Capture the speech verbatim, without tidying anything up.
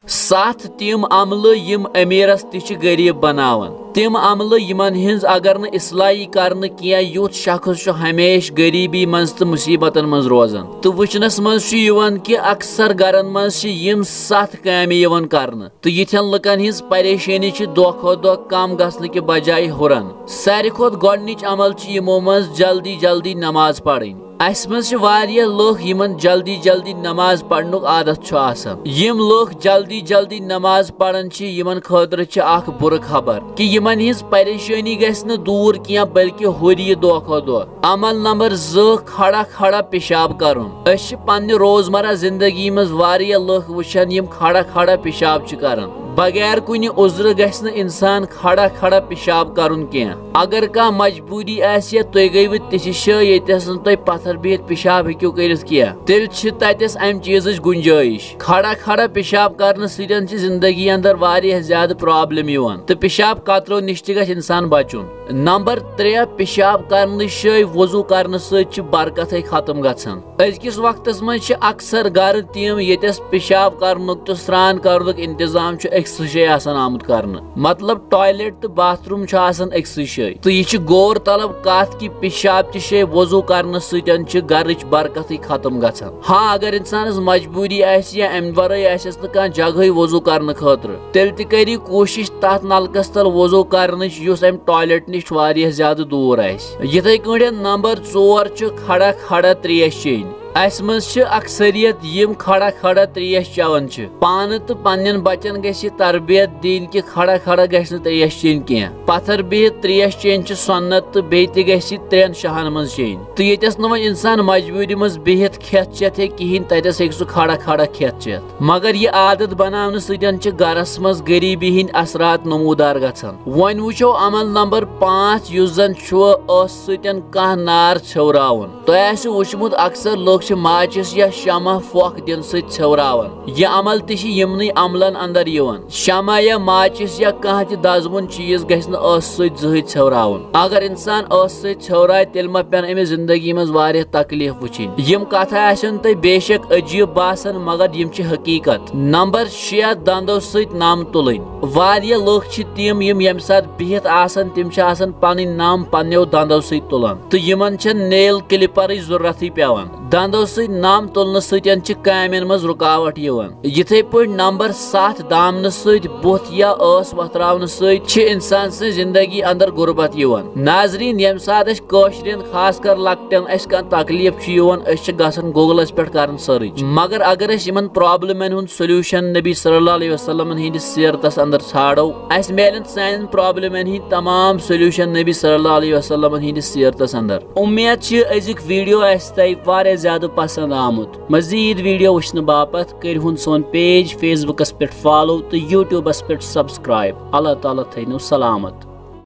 ستھ تِم عملہٕ یِم أمیٖرس تہِ چھِ غریٖب بناوان۔ تِم عملہٕ یِمن ہٕنٛز اگر نہٕ اصلاح یی کرنہٕ کینٛہہ، یُتھ شخص چھُ ہمیشہِ غریٖبی منٛز تہٕ مُصیٖبتن منٛز روزان۔ تہٕ وٕچھنس منٛز چھُ یِوان کہِ اکثر گرن منٛز چھِ یِم ستھ کامہِ یِوان کرنہٕ، تہٕ یِتھٮ۪ن لُکن ہٕنٛز پریشٲنی چھِ دۄہ کھۄتہٕ دۄہ کم گژھنہٕ کہِ بجایہِ ہُران۔ ساروی کھۄتہٕ گۄڈٕنِچ عمل چھِ یِمو منٛز جلدی جلدی نماز پرٕنۍ۔ اسہِ منٛز چھِ واریاہ لُکھ یِمن جلدی جلدی نماز پرنُک عادت چھُ آسان۔ یِم لُکھ جلدی جلدی نماز پران چھِ، یِمن خٲطرٕ چھِ اکھ بُرٕ خبر کہِ یِمن ہٕنٛز پریشٲنی گژھِ نہٕ دوٗر کینٛہہ، بلکہِ ہُرِ یہِ دۄہ کھۄتہٕ دۄہ۔ عمل نمبر زٕ، کھڑا کھڑا پیشاب کرُن۔ أسۍ چھِ پننہِ روزمرہ زندگی منٛز واریاہ لُکھ وٕچھان، یِم کھڑا کھڑا پیشاب چھِ کران۔ بغیر کُنہِ عذرٕ گژھِ نہٕ انسان کھڑا کھڑا پیشاب کرُن کینٛہہ۔ اگر کانٛہہ مجبوٗری آسہِ یا تُہۍ گٔیوٕ تِژھِ جایہِ ییٚتٮ۪س نہٕ تُہۍ پتھر بِہِتھ پیشاب ہیٚکِو کٔرِتھ کینٛہہ، تیٚلہِ چھِ تتٮ۪س امہِ چیٖزٕچ گُنجٲیِش۔ کھڑا کھڑا پیشاب کرنہٕ سۭتۍ چھِ زندگی اندر واریاہ زیادٕ پرابلم یِوان تہٕ پیشاب قطرو نِش تہِ گژھِ انسان بچُن۔ نمبر ترٛےٚ، پیشاب کرنہٕ جایہِ وضو کرنہٕ سۭتۍ چھِ برکتھٕے ختم گژھان۔ أزکِس وقتس منٛز چھِ اکثر گرٕ تِم، ییٚتٮ۪س پیشاب کرنُک تہٕ سرٛان کرنُک انتظام چھُ أکسٕے جایہِ آسان آمُت کرنہٕ، مطلب ٹوائلٹ تہٕ باتھ روم چھُ آسان أکسٕے جایہِ۔ تہٕ یہِ چھِ غور طلب کتھ کہِ پیشاب چہِ جایہِ وضو کرنہٕ سۭتۍ چھِ گرٕچ برکتٕے ختم گژھان۔ ہاں، اگر انسانس مجبوٗری آسہِ یا امہِ ورٲے آسٮ۪س نہٕ کانٛہہ جگہٕے وضو کرنہٕ خٲطرٕ، تیٚلہِ تہِ کٔرِو کوٗشِش تتھ نلکس تل وضو کرنٕچ، یُس امہِ ٹوائلٹ نِش واریاہ زیادٕ دوٗر آسہِ۔ یِتھے کٲٹھۍ نمبر ژور چھُ کھڑا کھڑا ترٛیش چیٚنۍ۔ اسہِ منٛز چھِ اکثریت یِم کھڑا کھڑا ترٛیش چٮ۪وان چھِ۔ پانہٕ تہٕ پننٮ۪ن بچن گژھِ یہِ تربیت دِنۍ کہِ کھڑا کھڑا گژھِ نہٕ ترٛیش چیٚنۍ کینٛہہ۔ پتھر بِہِتھ ترٛیش چیٚنۍ چھِ سُنت تہٕ بیٚیہِ تہِ گژھِ یہِ ترٛٮ۪ن شاہن منٛز چیٚنۍ۔ تہٕ ییٚتٮ۪س نہٕ وۄنۍ انسان مجبوٗری منٛز بِہِتھ کھٮ۪تھ چٮ۪تھ ہیٚکہِ کِہینۍ، تتٮ۪س ہیٚکہِ سُہ کھڑا کھڑا کھٮ۪تھ چٮ۪تھ۔ مگر یہِ عادت بناونہٕ سۭتۍ چھِ گرس منٛز غریٖبی ہٕنٛدۍ اثرات نمودار گژھان۔ وۄنۍ وٕچھو عمل نمبر پانٛژھ، یُس زن چھُ ٲسہٕ سۭتۍ کانٛہہ نار ژھیوراوُن۔ تۄہہِ آسہِ وٕچھمُت، اکثر لُکھ چھِ ماچِس یا شمع پھۄکھ دِنہٕ سۭتۍ ژھیوراوان۔ یہِ عمل تہِ چھِ یِمنٕے عملن اندر یِوان۔ شمع یا ماچِس یا کانٛہہ تہِ دزوُن چیٖز گژھِ نہٕ ٲسہٕ سۭتۍ زٕہٕے ژھیوراوُن۔ اگر انسان ٲسہٕ سۭتۍ ژھیورایہِ، تیٚلہِ ما پٮ۪ن أمِس زندگی منٛز واریاہ تکلیف وٕچھِنۍ۔ یِم کتھٕ آسن تۄہہِ بے شک عجیب باسان، مگر یِم چھِ حقیقت۔ نمبر شےٚ، دندو سۭتۍ نم تُلٕنۍ۔ واریاہ لُکھ چھِ تِم، یِم ییٚمہِ ساتہٕ بِہِتھ آسان، تِم چھِ آسان پنٕنۍ نم پننیو دندو سۭتۍ تُلان تہٕ یِمن چھےٚ نیل کلپرٕچ ضرورتھٕے پٮ۪وان۔ دندو سۭتۍ نم تُلنہٕ سۭتۍ چھِ کامٮ۪ن منٛز رُکاوٹ یِوان۔ یِتھے پٲٹھۍ نمبر ستھ، دامنہٕ سۭتۍ بُتھ یا ٲس وۄتھراونہٕ سۭتۍ چھِ انسان سٕنٛز زندگی اندر غربت یِوان۔ ناظرین، ییٚمہِ ساتہٕ أسۍ کٲشرٮ۪ن، خاص کر لۄکٹٮ۪ن، اَسہِ کانٛہہ تکلیف چھُ یِوان، أسۍ چھِ گژھان گوگلس پٮ۪ٹھ کران سرچ۔ مگر اگر أسۍ یِمن پرابلمن ہُنٛد سولوشن نبی صلی اللہ علیہ وسلمن ہٕنٛدِس سیرتس اندر ژھانڈو، اَسہِ میلن سانٮ۪ن پرابلمن ہٕنٛدۍ تمام سولوشن نبی صلی اللہ علیہ وسلمن ہٕنٛدِس سیرتس اندر۔ امید چھِ أزیُک ویڈیو آسہِ تۄہہِ واریاہ زیادٕ پسند آمُت۔ مزید ویڈیو وٕچھنہٕ باپتھ کٔرۍ ہُن سون پیج فیس بُکس پٮ۪ٹھ فالو تہٕ یوٗٹیوٗبس پٮ۪ٹھ سبسکرائب۔ اللہ تعالیٰ تھٲینو سلامت۔